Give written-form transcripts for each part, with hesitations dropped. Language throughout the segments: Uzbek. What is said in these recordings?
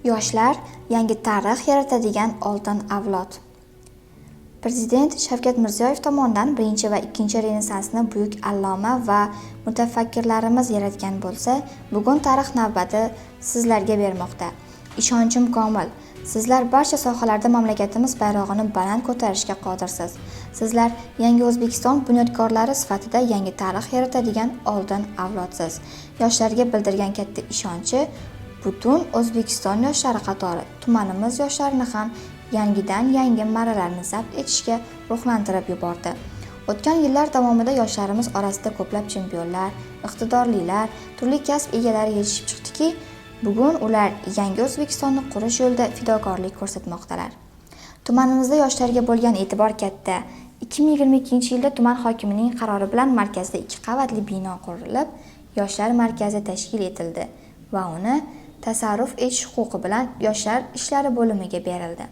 Yoshlar yangi tarix yaratadigan oltin avlod. Prezident Shavkat Mirziyoyev tomonidan Birinchi va Ikkinchi Renessansni buyuk alloma va mutafakkirlarimiz yaratgan bo'lsa, bugun tarix navbati sizlarga bermoqda. Ishonchim komil, sizlar barcha sohalarda mamlakatimiz bayrog'ini baland ko'tarishga qodirsiz. Sizlar yangi O'zbekiston bunyodkorlari sifatida yangi tarix yaratadigan oltin avlodsiz. Yoshlarga bildirgan katta ishonchi butun O'zbekiston yoshlari qatori tumanimiz yoshlarini ham yangidan yangi marralarni zabt etishga ruhlantirib yubordi. O'tgan yillar davomida yoshlarimiz orasida ko'plab chempionlar, iqtidorlilar, turli kasb egalari yetishib chiqdiki, bugun ular yangi O'zbekistonni qurish yo'lida fidokorlik ko'rsatmoqdalar. Tumanimizda yoshlarga bo'lgan e'tibor katta. 2022-yilda tuman hokimining qarori bilan markazda 2 qavatli bino qurilib, Yoshlar markazi tashkil etildi va uni tasarruf etish huquqi bilan Yoshlar ishlari bo'limiga berildi.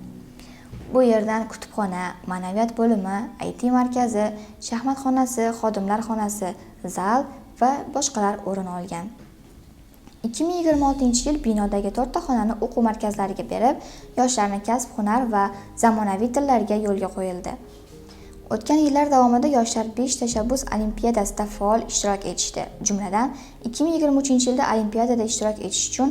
Bu yerdan kutubxona, ma'naviyat bo'limi, IT markazi, shaxmat xonasi, xodimlar xonasi, zal va boshqalar o'rin olgan. 2026-yil binodagi 4 ta xonani o'quv markazlariga berib, yoshlarni kasb-hunar va zamonaviy tillarga yo'lga qo'yildi. O'tgan yillar davomida yoshlar 5 tashabbus olimpiadasida faol ishtirok etishdi. Jumladan, 2023-yilda olimpiadada ishtirok etish uchun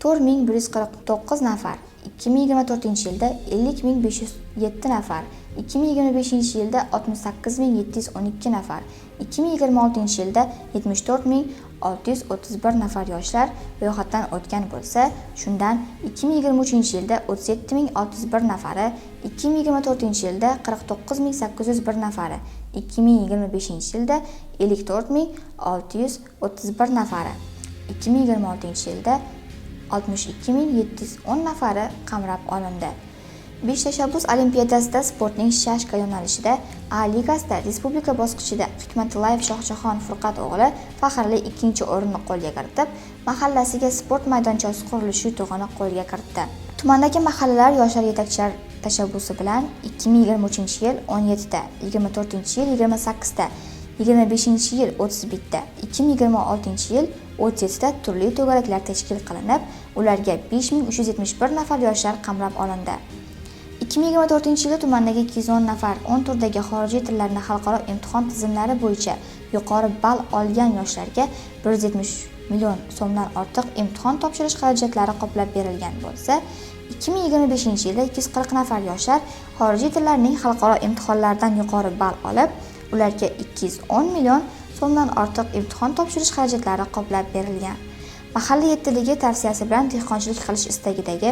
4149 nafar, 2024-yilda 50507 nafar, 2025-yilda 68712 nafar, 2026-yilda 74631 nafar yoshlar ro'yxatdan o'tgan bo'lsa, shundan 2023-yilda 37601 nafari, 2024-yilda 49801 nafari, 2025-yilda 54631 nafari, 2026-yilda 62710 nafari qamrab olindi. 5 tashabbus olimpiadasida sportning shashka yo'nalishida A ligasida respublika bosqichida Hikmatullayev Shohjahon Furqat o'g'li faxrli 2-o'rinni qo'lga kiritib, mahallasiga sport maydonchasi qurilishi yutug'ini qo'lga kiritdi. Tumandagi mahallalar yoshlar yetakchilar tashabbusi bilan 2023-yil 17 ta, 24-yil 28 ta, 25-yil 31 ta, 2026-yil 37 ta turli to'garaklar tashkil qilinib, ularga 5371 nafar yoshlar qamrab olindi. 2024-yilda tumandagi 210 nafar 10 turdagi xorijiy tillarni xalqaro imtihon tizimlari bo'yicha yuqori ball olgan yoshlarga 170 million so'mdan ortiq imtihon topshirish xarajatlari qoplab berilgan bo'lsa, 2025-yilda 240 nafar yoshlar xorijiy tillarning xalqaro imtihonlaridan yuqori ball olib, ularga 210 million so'mdan ortiq imtihon topshirish xarajatlari qoplab berilgan. Mahalla yettiligi tavsiyasi bilan dehqonchilik qilish istagidagi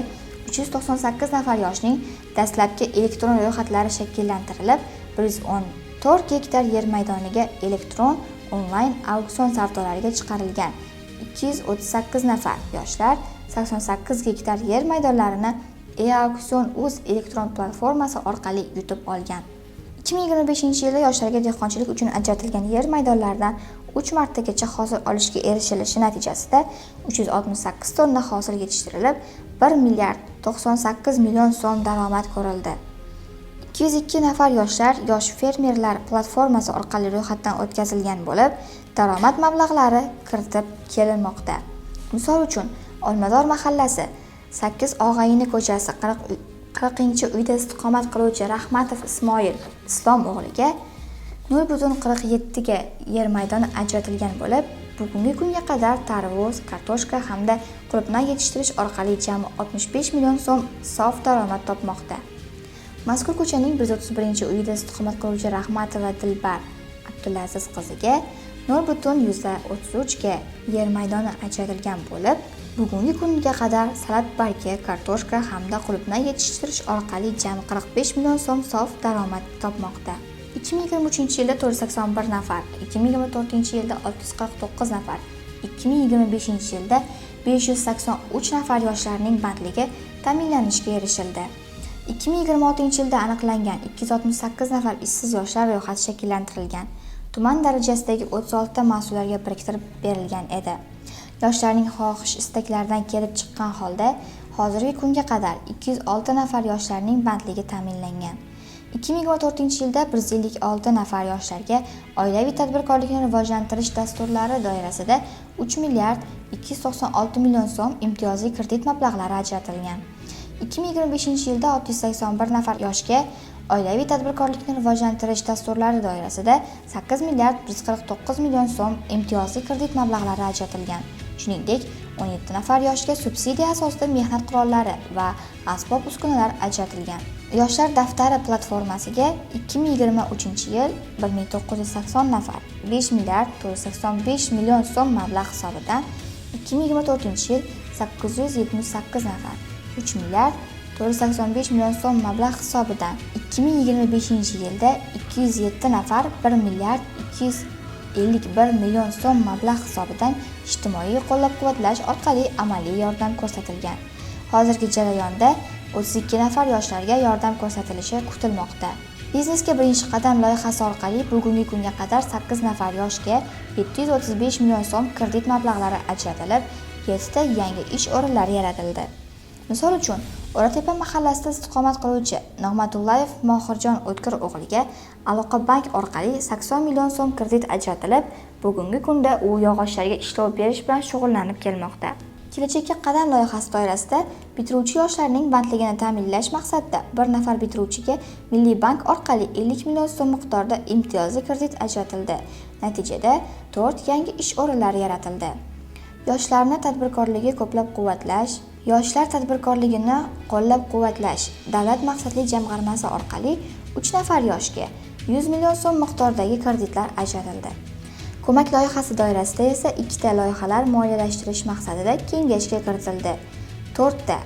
398 nafar yoshning dastlabki elektron ro'yxatlari shakllantirilib, 114 gektar yer maydoniga elektron onlayn auksion savdolariga chiqarilgan. 238 nafar yoshlar 88 gektar yer maydonlarini e-auksion.uz elektron platformasi orqali yutib olgan. 2025-yilda yoshlarga dehqonchilik uchun ajratilgan yer maydonlaridan 3 martagacha hosil olishga erishilishi natijasida 368 tonna hosil yetishtirilib, 1 milliard 98 million so'm daromad ko'rildi. 202 nafar yoshlar Yosh fermerlar platformasi orqali ro'yxatdan o'tkazilgan bo'lib, daromad mablag'lari kiritib kelinmoqda. Misol uchun, Olmazor mahallasi 8 og'ayni ko'chasi 40-uyda istiqomat qiluvchi Rahmatov Ismoil Islom o'g'liga 0,47 ga yer maydoni ajratilgan bo'lib, bugungi kunga qadar tarvuz, kartoshka hamda qulupnay yetishtirish orqali jami 65 million so'm sof daromad topmoqda. Mazkur ko'chaning 131-uyida istiqomat qiluvchi Rahmatova Dilbar Abdulaziz qiziga 0,33 ga yer maydoni ajratilgan bo'lib, bugungi kunga qadar salat bargi, kartoshka hamda qulupnay yetishtirish orqali jami 45 million so'm sof daromad topmoqda. 2023-yilda 481 nafar, 2024-yilda 649 nafar, 2025-yilda 583 nafar yoshlarning bandligi ta'minlanishiga erishildi. 2026-yilda aniqlangan 268 nafar ishsiz yoshlar ro'yxati shakllantirilgan. Tuman darajasidagi 36 ta mas'ullarga biriktirib berilgan edi. Yoshlarning xohish istaklaridan kelib chiqqan holda hozirgi kunga qadar 206 nafar yoshlarning bandligi ta'minlangan. 2024-yilda 156 nafar yoshlarga oilaviy tadbirkorlikni rivojlantirish dasturlari doirasida 3 milliard 296 million so'm imtiyozli kredit mablag'lari ajratilgan. 2025-yilda 681 nafar yoshga oilaviy tadbirkorlikni rivojlantirish dasturlari doirasida 8 milliard 149 million so'm imtiyozli kredit mablag'lari ajratilgan. Shuningdek, 17 nafar yoshga subsidiya asosida mehnat qurollari va asbob-uskunalar ajratilgan. Yoshlar daftari platformasiga 2023-yil 1980 nafar 5 milliard 485 million so'm mablag' hisobidan, 2024-yil 878 nafar 3 milliard 485 million so'm mablag' hisobidan, 2025-yilda 207 nafar 1 milliard 251 million so'm mablag' hisobidan ijtimoiy qo'llab-quvvatlash orqali amaliy yordam ko'rsatilgan. Hozirgi jarayonda 32 nafar yoshlarga yordam ko'rsatilishi kutilmoqda. Biznesga birinchi qadam loyihasi orqali bugungi kunga qadar 8 nafar yoshga 735 million so'm kredit mablag'lari ajratilib, 7 ta yangi ish o'rinlari yaratildi. Misol uchun, O'ratepa mahallasida istiqomat qiluvchi Nig'matullayev Mohirjon O'tkir o'g'liga Aloqa bank orqali 80 million so'm kredit ajratilib, bugungi kunda u yog'ochlarga ishlov berish bilan shug'ullanib kelmoqda. Kelajakka qadam loyihasi doirasida bitiruvchi yoshlarning bandligini ta'minlash maqsadida bir nafar bitiruvchiga Milliy bank orqali 50 million so'm miqdorida imtiyozli kredit ajratildi. Natijada 4 yangi ish o'rinlari yaratildi. Yoshlarni tadbirkorligi ko'plab-quvvatlash, Yoshlar tadbirkorligini qo'llab-quvvatlash davlat maqsadli jamg'armasi orqali 3 nafar yoshga 100 million so'm miqdoridagi kreditlar ajratildi. Ko'mak loyihasi doirasida esa ikkita loyihalar moliyalashtirish maqsadida kengashga kiritildi. 4 ta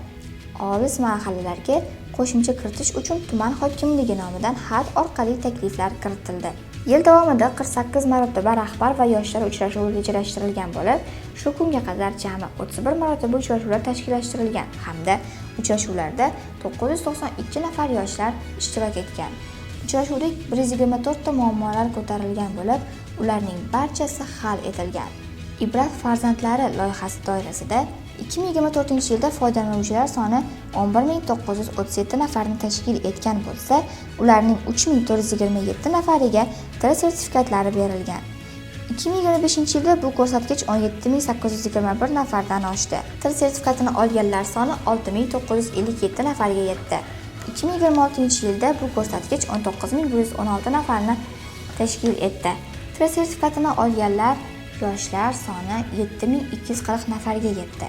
olis mahallalarga qo'shimcha kiritish uchun tuman hokimligi nomidan xat orqali takliflar kiritildi. Yil davomida 48 marotaba rahbar va yoshlar uchrashuvi rejalashtirilgan bo'lib, shu kunga qadar jami 31 marotaba uchrashuvlar tashkillashtirilgan hamda uchrashuvlarda 992 nafar yoshlar ishtirok etgan. Uchrashuvda 124 ta muammolar ko'tarilgan bo'lib, ularning barchasi hal etilgan. Ibrat farzandlari loyihasi doirasida 2024-yilda foydalanuvchilar soni 11937 nafarni tashkil etgan bo'lsa, ularning 3427 nafariga til sertifikatlari berilgan. 2025-yilda bu ko'rsatkich 17821 nafardan oshdi. Til sertifikatini olganlar soni 6957 nafarga yetdi. 2026-yilda bu ko'rsatkich 19116 nafarni tashkil etdi. Til sertifikatini olganlar yoshlar soni 7240 nafarga yetdi.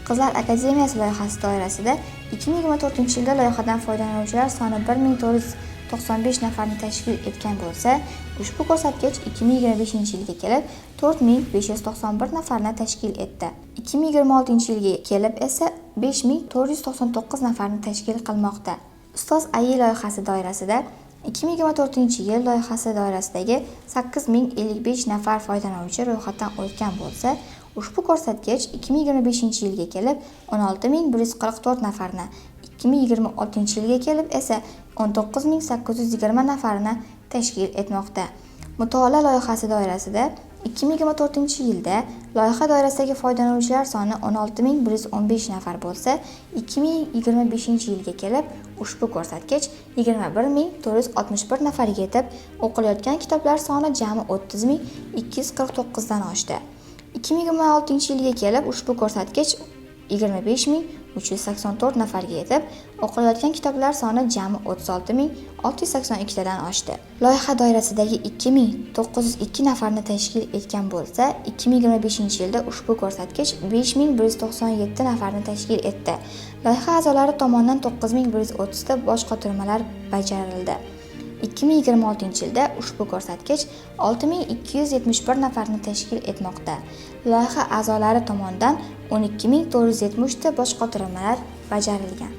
Qizlar akademiyasi loyihasi doirasida 2024-yilda loyihadan foydalanuvchilar soni 1495 nafarni tashkil etgan bo'lsa, ushbu ko'rsatkich 2025-yilga kelib 4591 nafarni tashkil etdi. 2026-yilga kelib esa 5499 nafarni tashkil qilmoqda. Ustoz AI loyihasi doirasida 2024-yil loyihasi doirasidagi 8055 nafar foydalanuvchi ro'yxatdan o'tgan bo'lsa, ushbu ko'rsatkich 2025-yilga kelib 16144 nafarni, 2026-yilga kelib esa 19820 nafarni tashkil etmoqda. Mutolaa loyihasi doirasida 2024-yilda loyiha doirasidagi foydalanuvchilar soni 16115 nafar bo'lsa, 2025-yilga kelib ushbu ko'rsatkich 21461 nafarga yetib, o'qilayotgan kitoblar soni jami 30249 dan oshdi. 2026-yilga kelib ushbu ko'rsatkich 25384 nafarga yetib, o'qilayotgan kitoblar soni jami 36682 tadan oshdi. Loyiha doirasidagi 2902 nafarni tashkil etgan bo'lsa, 2025-yilda ushbu ko'rsatkich 5197 nafarni tashkil etdi. Loyiha a'zolari tomonidan 9130 ta bosh qotirmalar bajarildi. 2026-yilda ushbu ko'rsatkich 6271 nafarni tashkil etmoqda. Loyiha a'zolari tomonidan 12470 ta bosh qotirmalar bajarilgan.